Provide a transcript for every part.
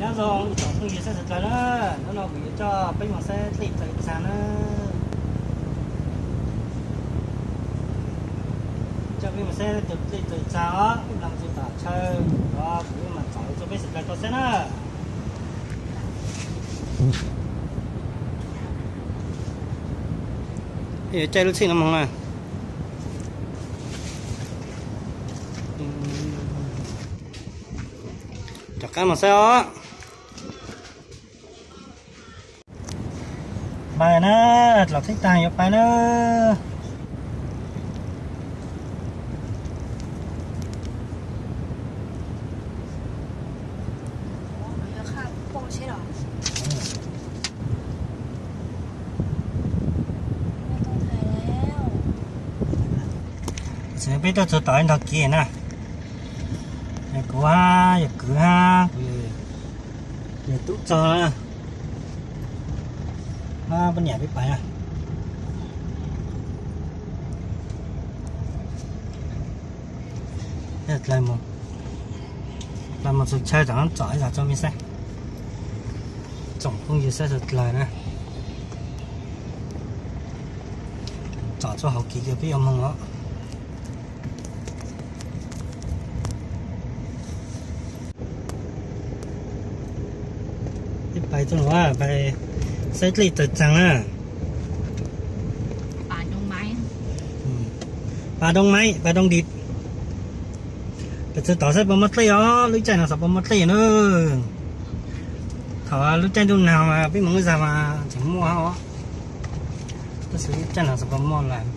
Nyob zoo ib tsoom phooj ywg saib sawv daws na, hnub no kuv yuav coj peb mus saib dlej txawm txaag na. Coj peb mus saib tus dlej txawm txaag os, peb mus txog tom chaw, kuv mam tsom rau peb sawv daws tau saib na. Yuav caij lub txhij no moog na. Rov qab mus saib os. Pais na, los txhij taag yuav pais na. Peb tuaj txug tom ib ntog kev na. Yog kuv hab, yog kwv hab, kuv yawg tub txog na. Poj niam peb pais na. Dlaws mus txug chaw tom no tsom ib zag tso mej saib. Tsoom phooj ywg saib sawv dlaws na. Tsom txug hauv kev kws peb yuav moog os. Peb pais txug nuav pais saib dlej txawm txaag na. Pas doo maib, pas doo dim. Peb txug tom saib puas muaj dlej os, lub caij no xyov puas muaj dlej na. Thaum lub caij ntuj nag mas peb moog ib zag mas tseem muaj os. Tab sis lub caij no xyov puas muaj lawm.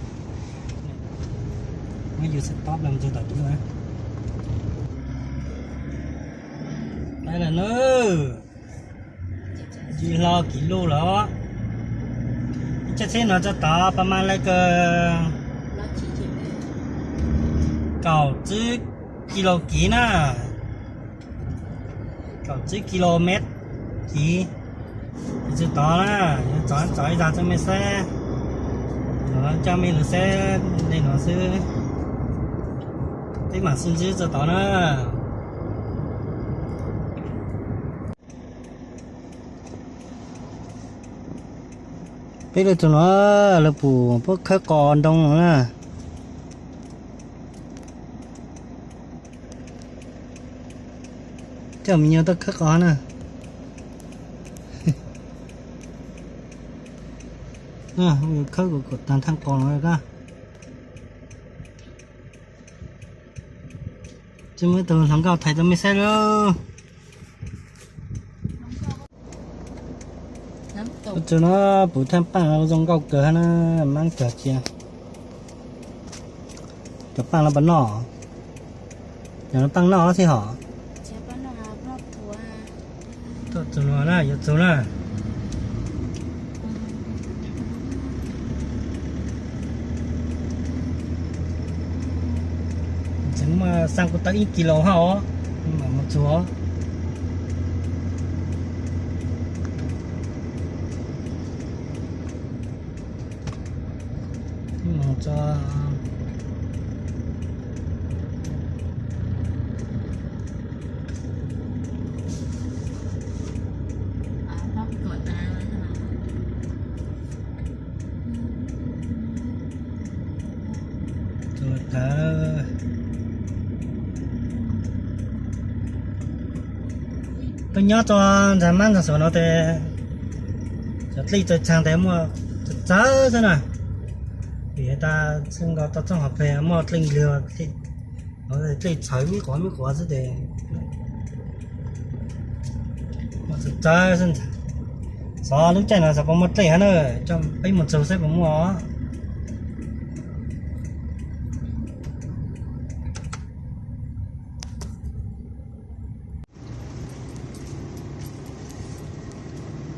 Muab yus stop los txug tom tub na. Pais lawm na. Yus hlo kiv lug lawm. Ib tsheb no tso tod pas mas lawv kawg kaum tsib kis lus kiv na. Kaum tsib kis lus mev kiv. Txug tod na, yuav tsom tsom ib zag tso mej saib. Coj mej lug saib le nuav xwb. Peb mam sib ntsib txug tod na. Peb lug txug nuav lawv pum puab khawb qos ntoo na. Coj me nyuam tuaj khawb qos na. Khawb kuv kuv taag thaaj qos no koj. Tsis muaj ib tug hluas nkauj thaiv rau mej saib lauj. Tus no puv thaaj paaj zoo nkauj kawg hab na, maab kawg cia. Cov paaj no puas noj? Cov no paaj noj xwb hos. Tuaj txug no na, yuav txug na. Tseem muaj xaa kuv tau ib kis lus hab os, mam mus txug os. Mus txug tod. Tuaj nyob tso ntxag mab ntxag suav no tes cov dlej txawm txaag tes muaj txawv txawv xwb na. Vim tas txheej nkaus tau txooj hauv pes muaj dlej lwg, dlej txhawv mib quav mib quav xwb tes muaj txawv txawv xwb ntag. Xyov lub caij no xyov puas muaj dlej hab na, coj peb mus txug saib puas muaj.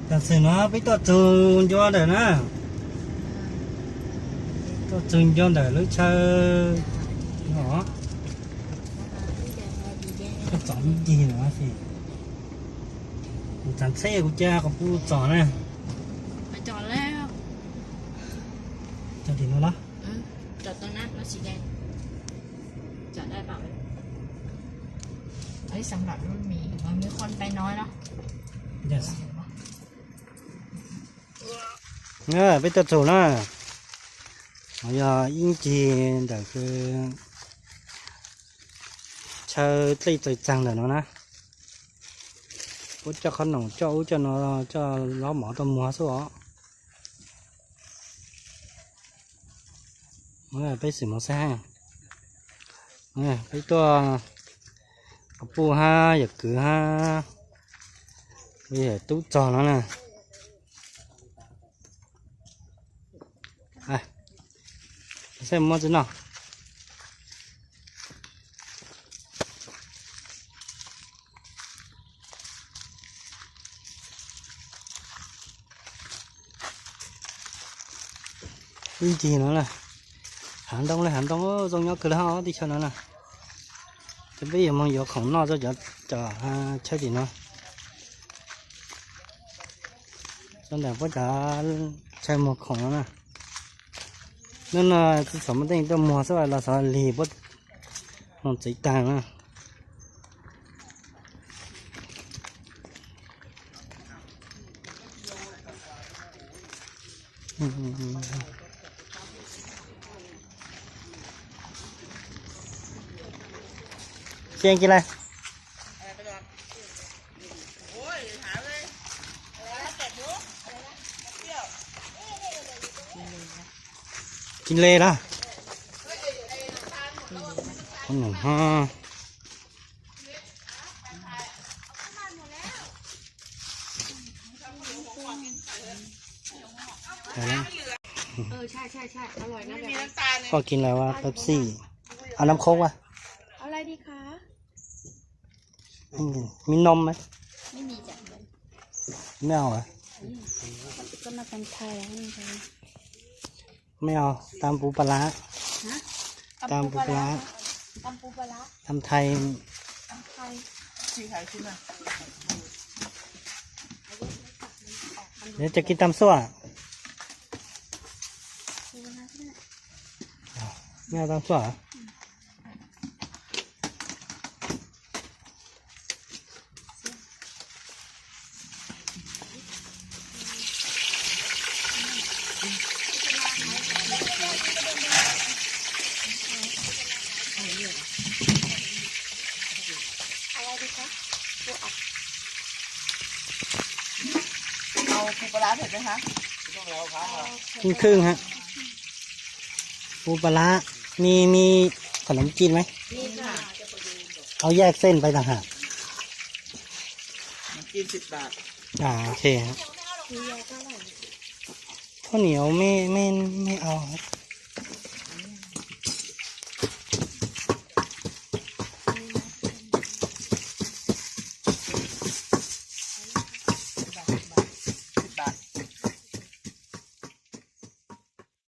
Tam sim no peb tuaj txug ncua ntawm na, tuaj txug ncua ntawm lub chaw no. Txom ncig no, kuv txav tsheb kuv ca qhov pub txom na. Txom tim no los. Peb sawv daws lub mis, muaj qhov peb no no. Peb tuaj txug na, yog ib ncig ntawm chaw dlej txaws txaag ntawm no na. Puab coj qhob noom coj ub coj no, coj zaub mov tuaj muag xwb os. Peb xwm mus saib, peb tuaj puj hab yawm kwv hab yawm tub txog no na. Saib muab tsi noj. Ib ncig no na, hav ntoo le hav ntoo, zoo nyob kawg le hab teb chaws no na. Ces peb yuav moog yuav khoom noj rua cov, cov chaw tim no. Sawv daws puab cov chaw muag khoom no na. Hnub no tsi xav muaj teeb tuaj muag xwb los xav lig puab moog txeev taag na. Xiab kis lawm. Kis le lawm. Koj kis lawm, Pepsi. Au, น้ำโค้ก ปะ? มีนมไหม? ไม่เอาเหรอ? ก็มาตำไทยแล้วนี่ ไม่เอา ตำปูปลาร้า ฮะ ตำปูปลาร้า ตำปูปลาร้า ตำไทย ตำไทย เดี๋ยวจะกินตำซั่ว ไม่เอาตำซั่วเหรอ? Cưng cưng hả? ปูปลาร้า มี มีขนมจีนไหม? เอาแยกเส้นไปต่างหาก อ่า โอเคครับ ข้าวเหนียวไม่ ไม่ ไม่เอาครับ